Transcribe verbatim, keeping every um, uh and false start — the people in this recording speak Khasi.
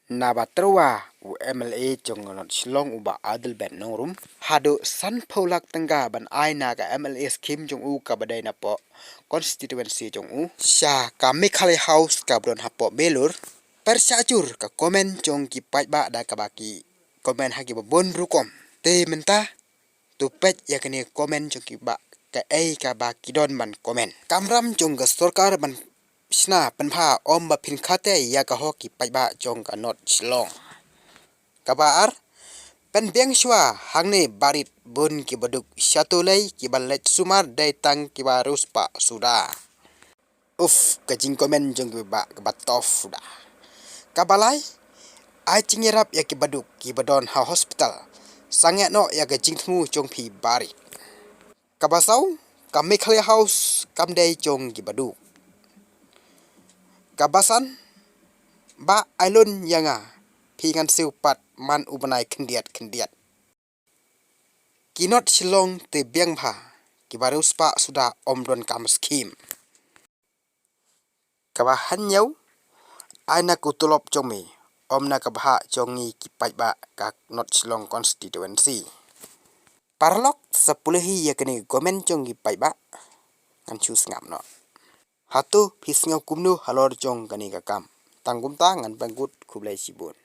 Naba tyrwa u M L A jong ka North Shillong u Bah Adelbert Nongrum haduh sanphew lak tyngka ban ai na ka M L A scheme jong u kaba dei napoh constituency jong u sha ka Meghalaya House kaba don hapoh Belur. Pyrshah jur ka comment jong ki paidbah da kaba ki comment ha kiba bun rukom. Te mynta to peit ïa kane comment jong ki paidbah kaei kaba ki don ban comment. Kamram jong ka sorkar ban shna pynbha ym ba phin khatai ïa ka hok ki paidbah jong ka North Shillong. Kaba ar, pynbiang shuwa hangne barit bun kiba duk sha tulei kiba leit sumar dei tang kiba riewspah suda. Uf, ka jingcomment jong ki paidbah kaba tough suda. Kaba lai, ai jingïarap ïa kiba duk kiba don ha hospital. Sangeh noh ïa ka jingthmu jong phi barit. Kaba saw, ka Meghalaya House kam dei jong kiba duk. Kaba san, Bah, ai lun ïa nga, phi ngan siew pat man u bnai khyndiat khyndiat. Ki North Shillong te biang bha, kiba riewspah suda ym donkam scheme. Kaba hynñiew, ai na ka tulop jong me, ym na ka bhah jong ngi ki paidbah ka North Shillong constituency. Paralok, sa pule hi ïa kane ka comment jong ki paidbah, ngan shu sngap noh. Hato phi sngew kumno halor jong kane ka kam? Tang kumta ngan pynkut, khublei shibun.